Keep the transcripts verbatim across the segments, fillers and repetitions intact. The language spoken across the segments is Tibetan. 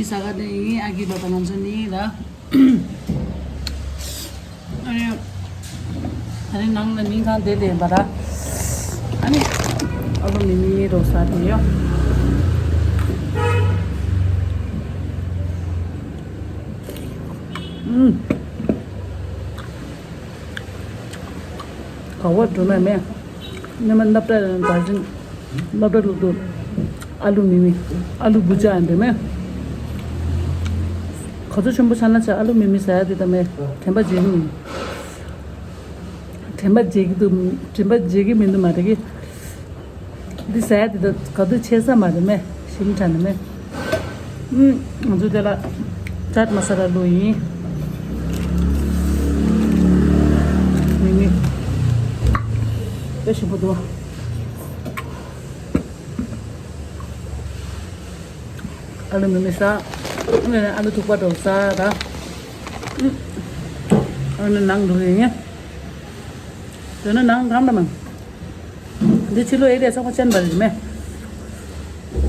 ས་ག་དེ་ཡིན། ཨ་ཀི་ལོ་དང་ང་ཚོ་ནི་ར། ཨ་ནི་ཨ་ནི་ནང་ལ་ཉིན་གང་བསྡད་བསྡད་པ་ར། ཨ་ནི་ཨ་ལོ་མི་མི་རོ་ས་དེ་ཡོ། ཨུམ། ག་བ་འགྲོ་ན་མེད། སྔོན་མ་སློབ་གྲྭ་དར་ཞིང་སློབ་གྲྭ་ལུག་ཏུ་ཨ་ལུ་མི་མི་ཨ་ལུ་བུ་ཅག་འདི་མེད། ག་ཚོད་ཆེན་པོ་ཆགས་ན་ཆགས། ཨ་ལུ་མི་མི་ཟ་ཡ་དེ་ད་མེད། དྲན་པ་བརྗེད་ཀྱི་མིན། དྲན་པ་བརྗེད་ཀྱི་འདུག་དྲན་པ་བརྗེད་ཀྱི་མི་འདུག་མ་རེད་ཀི། འདི་ཟ་ཡ་དེ་ད་ག་དུས་ཆད་ས་མ་རེད་མེད། ཞིམ་དྲགས་ནི་མེད། ཨུམ། ང་ཚོ་དེ་ལ་ཅཱཊ་མ་ས་ལ་བླུགས་ཡིན། མི་མི་དཔེ་ཞིམ་པོ་འདུག་ཨ་ལུ་མི་མི་ཟ། ཨ་ལུ་ཐུག་པ་འདྲ་བོ་ཟ་ར། ཨུམ། ཨ་ནི་ནང་འགྲོ་ཡིན། དེ་ནི་ནང་གང་འདྲ་མང་། འདི་ཕྱི་ལོགས་ཨེ་རི་ཡ་ཚང་མ་ཅན་པ་རེད་མེད།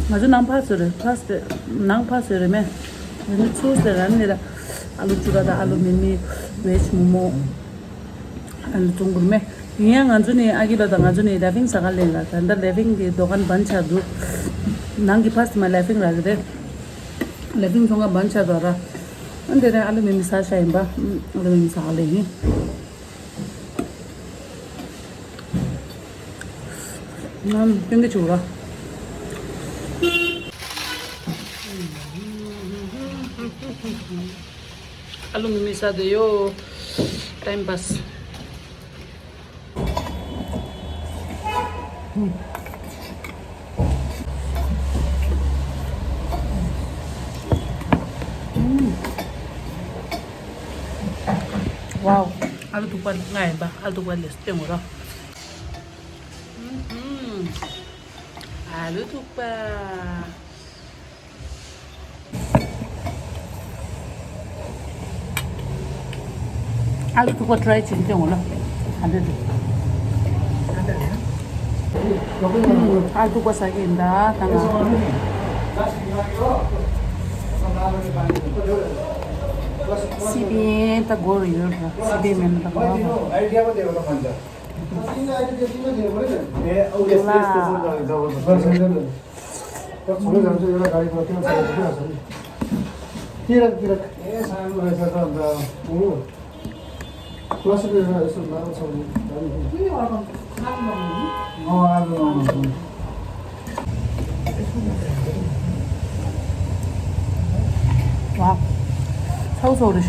ང་ཚོ་ནང་ཕར་ཚུར་རེད། ཕར་ཚུར་ནང་ཕར་ཚུར་རེད་མེད། ང་ཚོ་ཚུར་ཟེར་ར་ནི་ར། ཨ་ལུ་བཅུ་ར་དང་ཨ་ལུ་མི་མི་བེཇ་མོ་མོ། ཨ་ལུ་བཙོང་གི་རེད་མེད། ཡིན་ཡང་ང་ཚོ་ནི་ཨ་ཀི་ལོ་དང་ང་ཚོ་ནི་ལེ་ཕིང་ཟ་ག་ལེན་ར། ད་ལྟ་ལེ་ཕིང་གི་དོ་ཁན་བན་ཆ་འདུག་ནང་གི་ཕར་ཚུར་མ་ལེ་ཕིང་ར་གི་རེད། ལེ་ཕིང་ཚོང་ཁང་བན་ཆ་འདུག་ར། ཨ་འདི་རེད། ཨ་ལུ་མི་མི་ཟ་ཤ་ཡིན་པ། ཨ་ལུ་མི་མི་ཟ་ག་ལེན་ཡིན། ང་སྟོན་གྱི་བྱུང་ར། ཨ་ལུ་མི་མི་ཟ་དེ་ཡོ། ཊའིམ་པཱས། ཝའོ། ཨ་ལུ་ཐུག་པ་ལྔ་ཡིན་པ། ཨ་ལུ་ཐུག་པ་ལས་སྟོན་དགོས་ར། ཨ་ལུ་ཐུག་པ། ཨ་ལུ་ཐུག་པ་ཊི་རའི་བྱེད་ཀྱི་འོ་ལ། ཨ་འདྲ་འདྲ། ཨ་ལུ་ཐུག་པ་ཟ་གི་ཡིན་ད་ད་ང་། སི་པན་ད་སྒོར་ཡོད་ར། སི་པན་མེད་ན་ད་གོ་བ། ཚ་བོ་ཚ་བོ་རེད།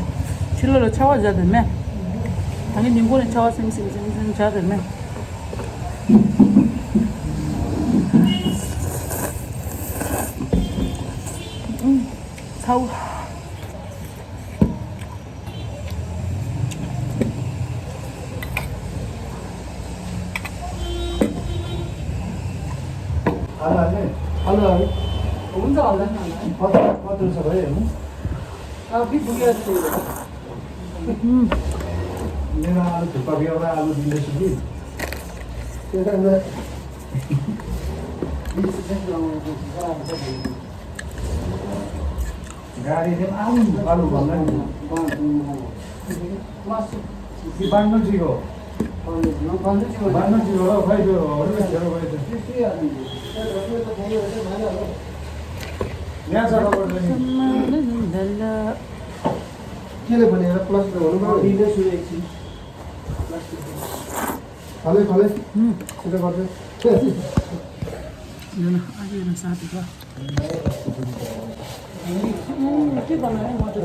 ཕྱི་ལོགས་ལ་ཆར་པ་བཞག་དེ་མེད། ད་ངས་ཉིན་གུང་ནས་ཆར་པ་སིམ་སིམ་སིམ་སིམ་བཞག་དེ་མེད། ཚ་བོ། गाडी चाहिँ आलु आलु भन्दा नि कि बान्नु जिरो बान्नु जिरो र भाइ त्यो अरू खेर भाइ त्यो यहाँ छ रबर पनि केले भनेर प्लस भन्नु पर्यो इन्डे सुरु एकछिन प्लस खाले खाले छिटो गर्दै यो न अघि हेर्न साथीको के बनायो मटर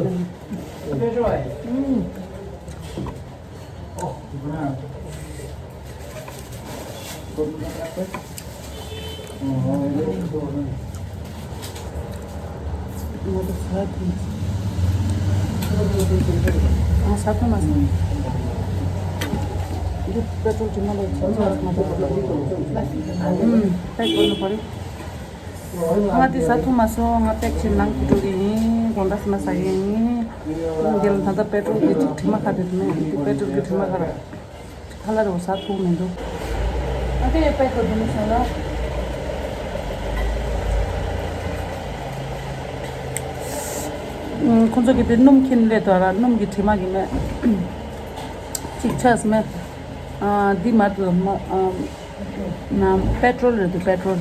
म त साथमा छु। अँ, साथमा छु। यो पेट्रोल चाहिँ मलाई छ, छ, छ, छ। अँ, प्याक गर्नु पर्यो। अँ, त्यो साथमा छु, म प्याक चाहिँ नाङ कुटुरी हिँ, गोन्दासमा सागे हिँ। गेल त पेट्रोल के ठिमा खादे त मैं, त्यो पेट्रोल के ठिमा खा। ཁ་ལ་རོ་ས་ཐུག་མི་འདུག་ཨ་ཀེ་པད་ཀོ་དུ་མི་སོང་ལ། ཁོང་ཚོ་གི་དེ་སྣུམ་འཁྱེར་སླེབས་འདུག་ར། སྣུམ་གྱི་དྲི་མ་གི་མེད། གཅིག་ཆགས་མེད། འདི་མ་གཏོགས་མ། ན་པེ་ཊྲོལ་རེད་འདུག་པེ་ཊྲོལ།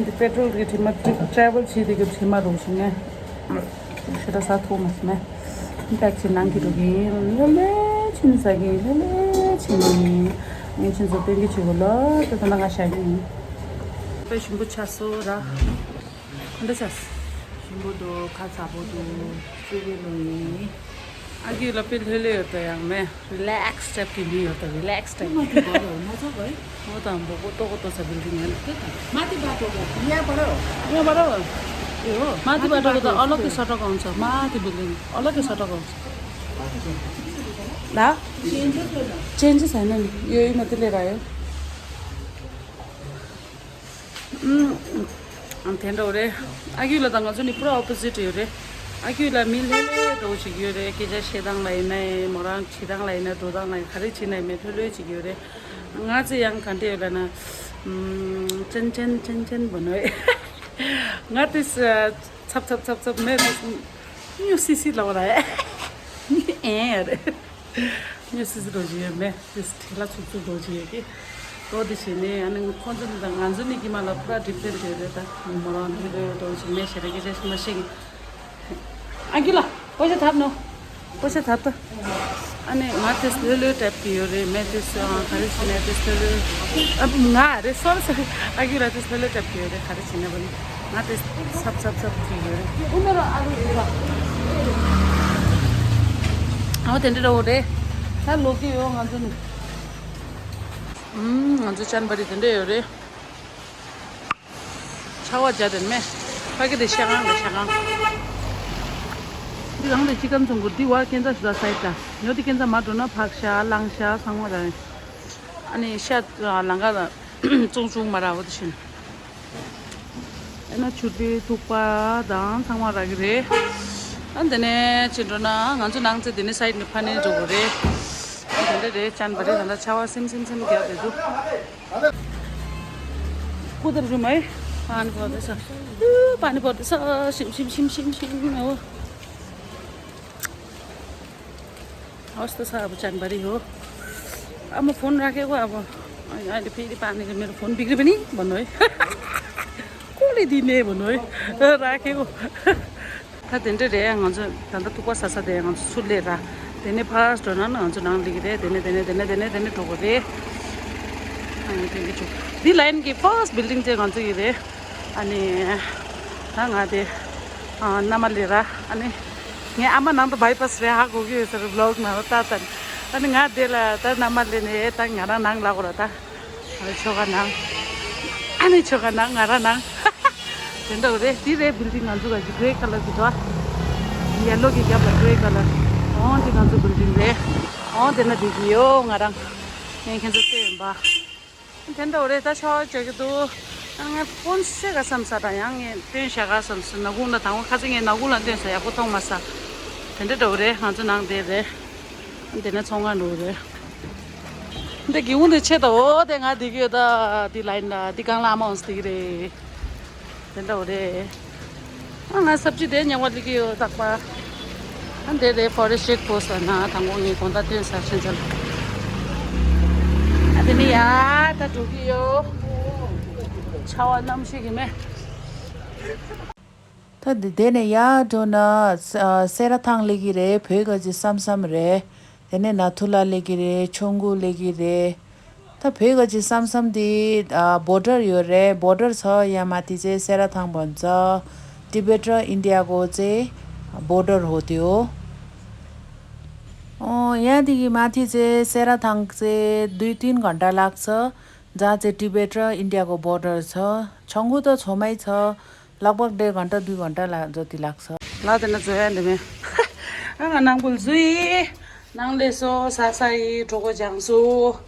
འདི་པེ་ཊྲོལ་གི་དྲི་མ། ཊ་རེ་ཝལ་བྱས་དེ་གི་དྲི་མ་རུ་ཞིག་ནས། ཤི་ད་ས་ཐོག་མ་སྨེ། པེག་ཆེ་ནང་གི་འགྲོ་གི་ལེ་ལེ་ཆིན་ཟ་གི་ལེ་ལེ་ཆིན་ནི། ངས་ཆིན་ཟ་སྟོན་གི་ཆུ་གོ་ལོ་དེ་ད་ང་ཤ་གི་ཡིན། དཔེ་ཞིམ་པོ་ཆགས་སོ་ར། ག་འདྲ་ཆགས། ཞིམ་པོ་འདུག་ཁ་ཚ་པོ་འདུག་སྐྱུར་བའི་ལོ་ཡིན། ཨ་གི་ལ་པེ་ལྷོད་ལྷོད་ཡོད་ད་ཡང་མེ། རི་ལེགས་ཊའིབ་ཀྱི་མི་ཡོད་ད། རི་ལེགས་ཊའིབ་ཀྱི། མ་ཐུབ་པ་རེད། མ་ཚོགས་པ། ཨོ་དང་འབོ་གོ་ཏོ་གོ་ཏོ་ས་བིལ་ཌིང་ཡང་། མ་ཏི་བ་ཏོ་གོ་ཡ་པ་རོ། ཡ་པ་རོ། མ་ཏི་བ་ཏོ་གོ་ཏོ་ཨོ་ལོ་ཀི་ས་ཏོ་གོང་ཚོ། མ་ཏི་བིལ་ཌིང་ཨོ་ལོ་ཀི་ས་ཏོ་གོང་ཚོ། ལ། ཅེན་ཇི་ས་ནི་ཡོ་ཡི་མ་ཏི་ལེ་ར་ཡོ། ཨམ། དེ་འདྲ་རེད། ཨ་ཁུ་ལ་དང་ང་ཚོ་ནི་པུ་ར་ཨོ་པོ་ཟིཊ་ཡོད་རེད། ཨ་ཁུ་ལ་མི་ལྷོད་ལྷོད་འདྲ་བོ་ཞིག་ཡོད་རེད། སྐད་ཆ་བཤད་སྟངས་ལ་ཡིན་ན་མོ་རང་བྱེད་སྟངས་ལ་ཡིན་ན་འགྲོ་སྟངས་ལ་ཡིན་ན་ག་རེ་བྱེད་ན་ཡིན་མེད་ལྷོད་ལྷོད་ཅིག་ཡོད་རེད། ང་ཚོ་ཡང་ག་འདྲ་ཡོད་ལབ་ན། ཨམ། ཅན་ཅན་ཅན་ཅན་བོ་ནོ། ང་དེ་ཚབ་ཚབ་ཚབ་ཚབ་མེད་དེ་སྨྱོ་སི་སི་ལབ་ར། ཨེ་རེད། ཉོ་སི་སི་འགྲོ་བཞིན་ཡོད་མེད། དེ་ཁྲེ་ལ་ཚུགས་ཚུགས་འགྲོ་བཞིན་ཡོད་ཀི། འགྲོ་དེ་བྱས་ནས་ཨ་ནི་ཁོང་ཚོ་ནི་དང་ང་ཚོ་ནི་ཀྱི་མ་ལ་པུ་ར་ཌི་ཕེར་བྱས་རེད་ད། མོ་རང་དེ་ལོས་འགྲོ་བཞིན་མེད་ཤེས་རེད་ཀི་ཤེས་མ་ཤེས་ཀི། ཨ་ཁུ་ལ་པོ་ཤ་ཐབ་ནོ། པོ་ཤ་ཐབ་ད། ཨ་ནི་ང་དེ་ལོས་ལོས་ཏྲེབ་ཀི་ཡོད་རེད་མེད་དེ་སོ་ག་རེ་བྱས་ནས་དེ་ལོས་ལོས། ཨ་ང་རེད་སོ་རེད་སོ་རེད། ཨ་ཁུ་ལ་དེ་ལོས་ལོས་ཏྲེབ་ཀི་ཡོད་རེད་ག་རེ་བྱས་ནས་བ་ནི། ང་དེ་སབ་སབ་སབ་ཅིག་ཡོད་རེད། ཨོ་དེ་འདྲ་རོ་རེད། ད་ལོ་གི་ཡོད་ང་ཚོ་ནི། ཨུམ། ང་ཚོ་ཅན་པ་རི་དེ་འདྲ་ཡོད་རེད། ཆར་པ་བརྒྱབ་དེ་མེད། ཕ་གི་དེ་ཤ་ཁང་རེད་ཤ་ཁང་། འདི་གང་དེ་ཅི་ཀམ་ཚོང་གུ་འདི་བ་ཀན་ཚ་སུ་ད་སའིད་ད། ཉོ་དེ་ཀན་ཚ་མ་འགྲོ་ན་ཕག་ཤ་གླང་ཤ་ཚང་མ་ར། ཨ་ནི་ཤ་ལང་ཀ་ལ་ཙུང་ཙུང་མ་ར་བོ་དེ་བཞིན། ཨེ་ན་ཆུ་དེ་ཐུག་པ་དང་ཚང་མ་རག་གི་རེད། ཨ་འདི་ནས་ཕྱིན་འགྲོ་ན་ང་ཚོ་ནང་ཚེ་འདི་ནས་སའིད་ནས་ཕ་ནས་འགྲོ་དགོས་རེད། ཨ་འདི་འདྲ་རེད་ཅན་པ་རེད། ད་ལྟ་ཆར་པ་སིམ་སིམ་སིམ་རྒྱག་བསྡད་འདུག་ཀུ་དར་རུ་མའི་པ་ནི་པོ་དེ་ས། པ་ནི་པོ་དེ་ས་ཤིམ་ཤིམ་ཤིམ་ཤིམ་ཤིམ་ཨོ། ཨོ་སྟ་ས་ཨ་བུ་ཅན་པ་རི་ཧོ། ཨ་མ་ཕོན་ར་ཁེ་གོ་ཨ་བུ། ཨ་ཨ་དེ་ཕི་དེ་པ་ནི་གི་མེར་ཕོན་བིག་རི་བ་ནི་བ་ནོ། ཀོ་ལི་དི་ནེ་བ་ནོ། ར་ཁེ་གོ། ད་དེ་འདྲ་རེད་ང་ཚོ་ད་ལྟ་ཐུག་པ་ཟ་ས་དེ་ང་ཚོ་ཚུར་སླེབས་ར། དེ་ནས་ཕར་འགྲོ་ན་ང་ཚོ་ནང་སླེབས་ཀྱི་རེད། དེ་ནས་དེ་ནས་དེ་ནས་དེ་ནས་དེ་ནས་འགྲོ་དགོས་རེད། ཨ་ནི་དེ་གི་ཆུ། འདི་ལའིན་གི་ཕར་སི་བིལ་ཌིང་དེ་ང་ཚོ་ཡི་རེད། ཨ་ནི། ད་ང་དེ། ཨ་མནའ་མ་སླེབས་ར་ཨ་ནི། ངའི་ཨ་མ་ནང་དུ་བྷའི་པ་སི་རེད་ཧ་གོ་གི་ཡོད་ས་རེད་བི་ལོག་ནང་ལ་ལྟ་ཙམ། ཨ་ནི་ང་དེ་ལ་ད་མནའ་མ་སླེབས་ནས་ད་ང་རང་ནང་ལ་འགྲོ་ར་ད། ཨ་ནི་ཆོ་ག་ནང་། ཨ་ནི་ཆོ་ག་ནང་ང་རང་ནང་། དེ་འདྲ་རེད། དེ་རེད་བིལ་ཌིང་ང་ཚོ་ག་གི་གྷེ་རེ་ཀ་ལར་གི་འདུག་ཡེ་ལོ་གི་རྒྱབ་ལ་གྷེ་རེ་ཀ་ལར། ཨོ་དེ་ང་ཚོ་བིལ་ཌིང་རེད། ཨོ་དེ་ན་བསྡད་ཀྱི་ཡོད་ང་རང་། ངས་ཁྱེད་ཚོ་བསྟན་ཡིན་པ། དེ་འདྲ་རེད་ད་ཆར་པ་བརྒྱབ་ཀྱི་འདུག་ང་ཕོན་བཤད་ག་བསམ་ས་དང་ཡང་ངས་སྟོན་བཞག་ག་བསམ་སོང་། ནག་ཁུང་ལ་དང་པོ་ཁ་སང་ངས་ནག་ཁུང་ལ་སྟོན་ས་ཡག་པོ་མཐོང་མ་ས། དེ་འདྲ་འདྲ་བོ་རེད། ང་ཚོ་ནང་དེ་རེད། དེ་ནས་ཚོང་ཁང་འགྲོ་གི་རེད། འདི་སྒེའུ་ཁུང་དེ་ཆེ་ད། འོ་དེ་ང་བསྡད་ཀྱི་ཡོད་ད། འདི་ལ་ཡིན་ད། འདི་སྒང་ལ་ཨ་མ་འོང་སྟེ་གི་རེད། དེ་འདྲ་བོ་རེད། ཨ་ང་སབ་ཇི་དེ་ཉེ་བ་སླེབས་ཀྱི་ཡོད་རྟག་པར། ཨ་འདི་རེད་ཕོ་རེ་སི་ཊི་ཅེག་པོ་སི་ཊི་ན་དང་པོ་ངས་དགོང་དག་སྟོན་ས་ཆེན་ཚལ། ཨ་དེ་ནས་ཡར་ད་འགྲོ་གི་ཡོད། ཆར་པ་གནམ་གཤིས་ཀྱི་མེ། ད་འདི་དེ་ནས་ཡར་འགྲོ་ན་ས་སེ་ར་ཐང་སླེབས་ཀྱི་རེད། བོད་ག་ཅི་བསམ་བསམ་རེད། དེ་ནས་ན་ཐུ་ལ་སླེབས་ཀྱི་རེད། ཆོང་ཀུ་སླེབས་ཀྱི་རེད། ད་བོད་ག་ཅི་བསམ་བསམ་དེ་ཨ་བོར་ཌར་ཡོད་རེད། བོར་ཌར་ཚོ་ཡ་མ་དེ་ཚེ་སེ་ར་ཐང་བོན་ཚོ་ཏི་བེ་ཊ་ཨིན་ཌི་ཡ་གོ་ཚེ་བོར་ཌར་ཧོ་དེའོ། ཨོ་ཡ་དེ་གི་མ་དེ་ཚེ་སེ་ར་ཐང་ཚེ་དུས་ཐིན་གོན་ཊ་ལག་ཚོ་ཛ་ཚེ་ཏི་བེ་ཊ་ཨིན་ཌི་ཡ་གོ་བོར་ཌར་ཚོ་ཆོང་ཀུ་ད་ཚོ་མའི་ཚོ། ལག་པགས་འདྲེ་ག་འདྲ་དུས་ག་འདྲ་ལ་མཛོ་དི་ལགས་སོ། ལ་དེ་ན་མཛོ་ཡ་འདི་མེད། ཨ་ང་ནང་བུ་ལ་འཛུལ་ཡི། ནང་ལས་སོ་ས་ས་ཡི་གྲོགས་པོ་ཅང་སོ།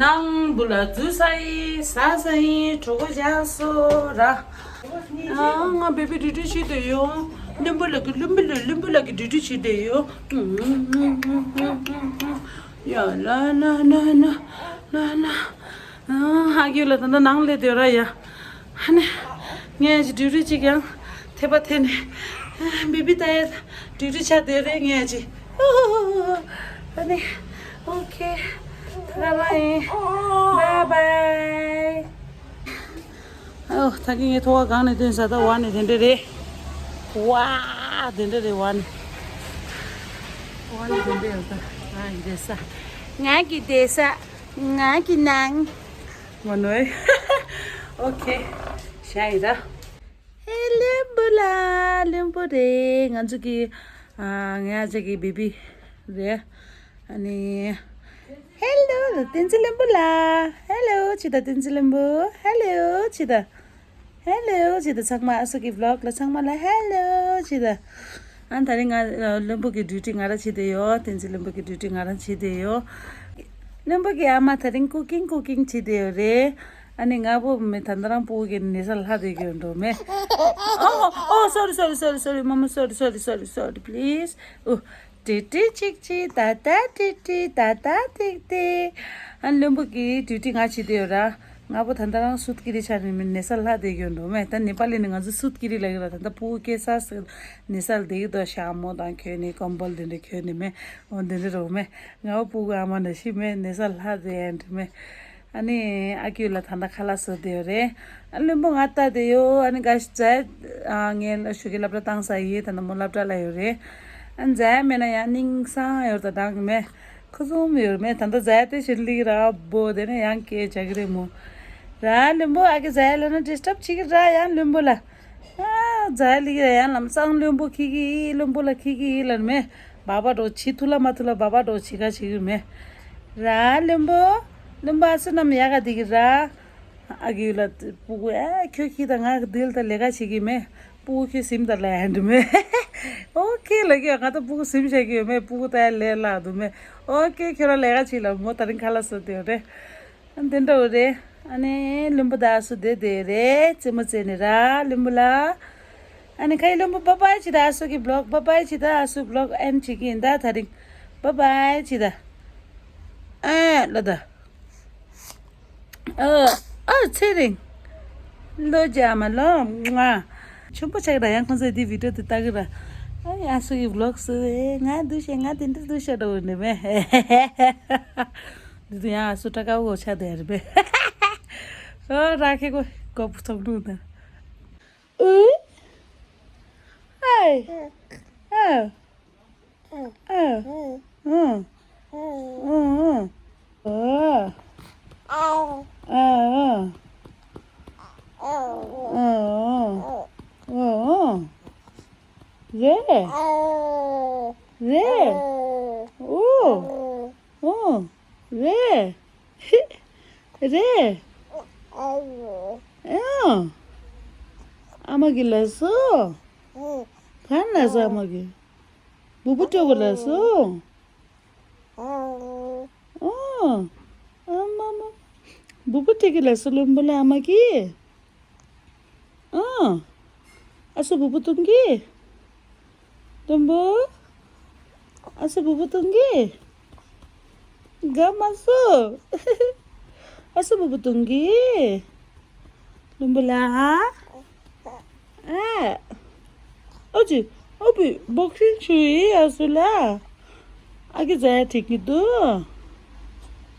ནང་བུ་ལ་འཛུལ་ས་ཡི་ས་ས་ཡི་གྲོགས་པོ་ཅང་སོ་ར། ཨ་ང་བེ་བི་ཌི་ཌི་ཤི་དེ་ཡོ། ལུམ་བུ་ལ་གི་ལུམ་བུ་ལ་ལུམ་བུ་ལ་གི་ཌི་ཌི་ཤི་དེ་ཡོ། ཡ་ལ་ན་ན་ན་ན་ན། ཨ་ཧ་གི་ལ་ད་ནང་ལས་དེ་ར་ཡ། ཧ་ནི། ངས་ཅི་ཌིའུ་ཊི་ཅིག་ཡང་ཐེ་པ་ཐེ་ནས་ བི་བི་ད་ཡ་ཌིའུ་ཊི་ཆགས་བསྡད་རེད་ངས་ཅི། ཨ་ནི། ཨོ་ཁེ། ད་ག་རང་ཡིན། བའི་བའི། ཨོ་ད་གིན་ངས་ཐོ་བ་སྒང་ནས་ཐོན་ས། ད་བ་ནས་དེ་འདྲ་རེད། ཝ། དེ་འདྲ་རེད། བ་ནས། བ་ནས་དེ་འདྲ་ཡོད། ད་ང་གི་བསྡད་ས། ང་གི་བསྡད་ས། ང་གི་ནང་། མ་ནོར། ཨོ་ཁེ། ཤ་ཡི་ད། ཧེ་བློན་པོ་ལགས། བློན་པོ་རེད། ང་ཚོ་གི། ཨ། ང་ཅག་གི་བི་བི་རེད། ཨ་ནི། ཧེ་ལོ་བསྟན་འཛིན་བློན་པོ་ལགས། ཧེ་ལོ་ཅི་ད་བསྟན་འཛིན་བློན་པོ། ཧེ་ལོ་ཅི་ད། ཧེ་ལོ་ཅི་ད། ཚང་མ་ཨ་སུ་གི་བི་ལོག་ལ་ཚང་མ་ལ་ཧེ་ལོ་ཅི་ད། ཨ་ད་རིང་ང་བློན་པོ་གི་ཌིའུ་ཊི་ང་རང་བྱེད་བསྡད་ཡོད། བསྟན་འཛིན་བློན་པོ་གི་ཌིའུ་ཊི་ང་རང་བྱེད་བསྡད་ཡོད། བློན་པོ་གི་ཨ་མ་ད་རིང་ཀུ་ཀིང་ཀུ་ཀིང་བྱེད་བསྡད་ཡོད་རེད། ཨ་ནི་ང་བོ་མེད། ད་ལྟ་རང་སྤུ་གུ་གི་ནད་སར་ལྷག་བསྡད་ཀྱི་ཡོད་འགྲོ་མེད། ཨོ་ཨོ་sorry sorry sorry sorry མ་མ་sorry sorry sorry sorry please. ཨོ། ཏི་ཏི་ཅིག་ཅིག་ཏ་ཏ་ཏི་ཏི་ཏ་ཏ་ཏིག་ཏིག་ཨ་བློན་པོ་གི་ཌིའུ་ཊི་ང་བྱེད་བསྡད་ཡོད་ར། ང་བོ་ད་ལྟ་རང་སུད་ཀི་རི་ཆ་ནས་མེད། ནད་སར་ལྷག་བསྡད་ཀྱི་ཡོད་འགྲོ་མེད། ད་ནེ་པ་ལི་ནས་ང་ཚོ་སུད་ཀི་རི་ལབ་ཀྱི་ར། ད་ལྟ་སྤུ་གུ་སྐྱེ་ས་ནད་སར་བསྡད་ཀྱི་འདུག་ཤ་མོ་དང་གྱོན་ནས་ཀམ་བལ་དེ་འདྲ་གྱོན་ནས་མེད། འོ་དེ་འདྲ་རོ་མེད། ང་བོ་སྤུ་གུ་ཨ་མ་འདྲ་ཞིག་མེད། ནད་སར་ལྷག་བསྡད་ཡོད་འགྲོ་མེད། ཨ་ནི་ཨ་ཁུ་ལགས་ད་ལྟ་ཁ་ལག་བཟོ་བསྡད་ཡོད་རེད། ཨ་བློན་པོ་ང་ལྟ་བསྡད་ཡོད། ཨ་ནི་དགའ་ཞིག་མཛད། ཨ་ངས་ཞོགས་ཀས་སློབ་གྲྭ་བཏང་ཚར་ཡིན། ད་ལྟ་མོ་སློབ་གྲྭ་ལ་ཡོད་རེད། ཨ་མཛད་མེད་ན་ཡང་སྙིང་སང་ཡོད་ད་དྲང་གི་མེད། ཁུ་སུམ་ཡོད་མེད། ད་ལྟ་མཛད་དེ་ཞིག་ལིག་ར་བོ་དེ་ནས་ཡང་སྐད་བྱ་གི་རེད་མོ། ར་བློན་པོ་ཨ་ཁུ་མཛད་ལབ་ན་ཌི་སི་ཊབ་བྱེད་ཀྱི་ར། ཡང་བློན་པོ་ལ། ཨ་མཛད་ལིག་ར་ཡང་ལམ་སང་བློན་པོ་ཁྱི་གི་བློན་པོ་ལ་ཁྱི་གི་ལབ་མེད། སྦག་སྦག་འགྲོ་བྱེད་ཐུབ་ལ་མ་ཐུབ་ལ་སྦག་སྦག་འགྲོ་བྱེད་ཁ་བྱེད་ཀྱི་མེད། ར་བློན་པོ། བློན་པོ་ཨ་སུ་རྣམས་ཡག་ག་བསྡད་ཀྱི་ར། ཨ་ཁུ་ལགས་སྤུ་གུ་ཨ་ཁྱོད་ཁྱི་དང་ང་འདི་ལ་ད་ལས་ཀ་བྱེད་ཀྱི་མེད། སྤུ་གུ་ཁྱོད་ཟིམ་ད་ལ་ཡ་འདི་མེད། ཨོ་ཁེ་ལབ་ཀྱི་ཡོད། ང་ད་སྤུ་གུ་ཟིམ་བྱེད་ཀྱི་ཡོད་མེད། སྤུ་གུ་ད་ཡ་ལས་སླ་འདུག་མེད། ཨོ་ཁེ་ཁྱོད་རང་ལས་ཀ་བྱེད་ལ། མོ་ད་རིང་ཁ་ལག་བཟོ་བསྡད་ཡོད་རེད། ཨ་འདི་འདྲ་བོ་རེད། ཨ་ནི་བློན་པོ་དང་ཨ་སུ་བསྡད་བསྡད་ཡོད་རེད། རྩེད་མོ་རྩེ་ནི་ར་བློན་པོ་ལ། ཨ་ནི་ཁ་ཡི་བློན་པོ་བྷའི་བྷའི་བྱེད་ད། ཨ་སུ་གི་བི་ལོག་བྷའི་བྷའི་བྱེད་ད། ཨ་སུ་བི་ལོག་ཨེན་ཌི་བྱེད་ཀྱི་ཡིན་ད་ད་རིང་། བྷའི་བྷའི་བྱེད་ད། ཨ་ལོ་ད། ཨ་ཨ་ཚེ་རིང་། ལོ་རྒྱ་མ་ལོ། ང་ཆུང་པོ་ཆགས་ད་ཡང་ཁོང་ཚོས་འདི་བི་ཌིའོ་དེ་ལྟ་གི་ར། ཨ་ཡ་སུ་ཡི་བི་ལོག་སུ་ཨེ་ང་འདུག་ཤེས་ང་དེ་འདྲ་འདུག་ཤེས་འགྲོ་འདི་མེད། འདི་དུ་ཡང་ཨ་སུ་ཏྲ་ཀའོ་ཆགས་དེ་རེད་པས། ཨོ་ར་ཁེ་གོ་གོ་བུ་ཐོག་ལུག་ད། ཨུ། ཨའི། ཨ། ཨ། ཨ། ཨ། ཨ། ཨ། རེད། རེད། ཨོ། ཨོ། རེད། རེད། ཨ། ཨ་མ་གི་ལ་སོ། གང་ལ་སོ་ཨ་མ་གི། བུ་བུ་སྤྲོ་གི་ལ་སོ། ཨོ། ཨ་མ་མ། བུ་བུ་སྤྲོ་གི་ལ་སོ་བློན་པོ་ལ་ཨ་མ་གི། ཨ། ཨ་སུ་བུ་བུ་བཏུང་གི། བློན་པོ། ཨ་སུ་བུ་བུ་བཏུང་གི། དགའ་མ་སོ། ཨ་སུ་བུ་བུ་བཏུང་གི། བློན་པོ་ལ། ཨ། ཨོ་ཅི། ཨོ་བི་བོག་སིང་ཆུ་ཡི་ཨ་སུ་ལ། ཨ་གི་ཛ་ཡ་ཁྲིད་ཀྱི་འདུག་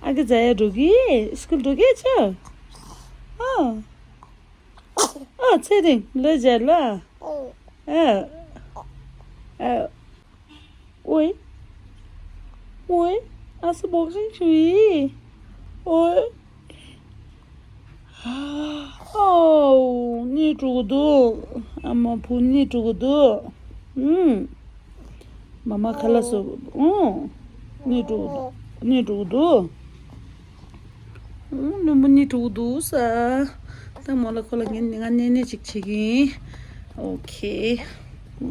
ཨ་གི་ཛ་ཡ་འགྲོ་གི། སི་ཀུལ་འགྲོ་གི་ཆ། ཨ། ཨ་ཚེ་རིང་ལོ་བརྒྱད་ལ། ཨ། ཨ། ཨོའི། ཨོའི། ཨ་སུ་བོག་སིང་ཆུ་ཡི། ཨོའི། ཨའོ། གཉིད་དཀྲུག་གི་འདུག་ཨ་མ་བུ་གཉིད་དཀྲུག་གི་འདུག་ཨུམ། མ་མ་ཁ་ལག་བཟོ། ཨོ། གཉིད་དཀྲུག་གི་འདུག་གཉིད་དཀྲུག་གི་འདུག་ཨུམ། བློན་པོ་གཉིད་དཀྲུག་གི་འདུག་ས། ད་མོ་ལ་ཁོ་ལ་ངས་ང་ནེ་ནེ་ཅིག་བྱེད་ཀྱི་ཡིན། ཨོ་ཁེ། ང་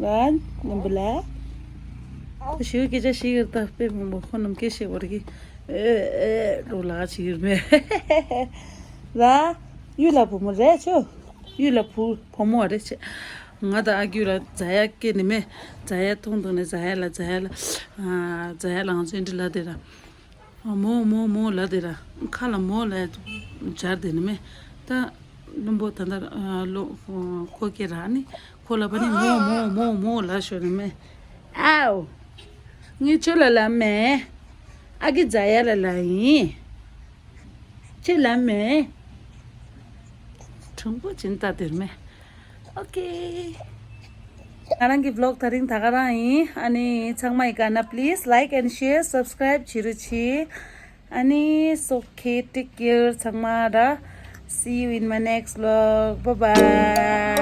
བློན་པོ་ལ། ཁོ་ཞིག་སྐད་ཆ་ཞིག་ཡོད་ད་དཔེ་མང་པོ་ཁོ་རྣམས་སྐད་ཤེས་བར་གི། ཨེ་ཨེ་རོ་ལ་ཅིག་ཡོད་མེད། ར། གཡུ་ལ་བུ་མོ་རེད་ཆོ། གཡུ་ལ་བུ་བུ་མོ་རེད་ཆེ། ང་དང་ཨ་གཡུ་ལ་ཛ་ཡ་སྐྱེས་ནི་མེད། ཛ་ཡ་མཐོང་མཐོང་ནས་ཛ་ཡ་ལ་ཛ་ཡ་ལ། ཨ་ཛ་ཡ་ལ་ང་ཚོ་འདི་ལ་དེ་ར། ཨ་མོ་མོ་མོ་ལ་དེ་ར། ཁ་ལ་མོ་ལ་སྦྱར་དེ་ནི་མེད། ད་ བླུན་པོ་ད་ལྟ་ལོ་ཁོ་སྐད་རག་ནི་ཁོ་ལབ་པ་ནི་མོ་མོ་མོ་མོ་ལབ་ཤོར་ནི་མེད། ཨའོ། ངས་ཁྱོད་ལ་ལབ་མེད། ཨ་ཀི་ཛ་ཡ་ལ་ལབ་ཡིན། ཁྱོད་ལབ་མེད། གྲུང་པོ་ཅིན་ལྟ་དེར་མེད། ཨོ་ཀེ། ང་རང་གི་vlog དེ་རིང་ད་ག་རང་ཡིན། ཨ་ནི་ཚང་མ་ཡི་ག་ན་please like and share, subscribe བྱེད་རོགས་གྱིས། ཨ་ནི་it's okay, take care ཚང་མ་ར། See you in my next vlog. Bye bye.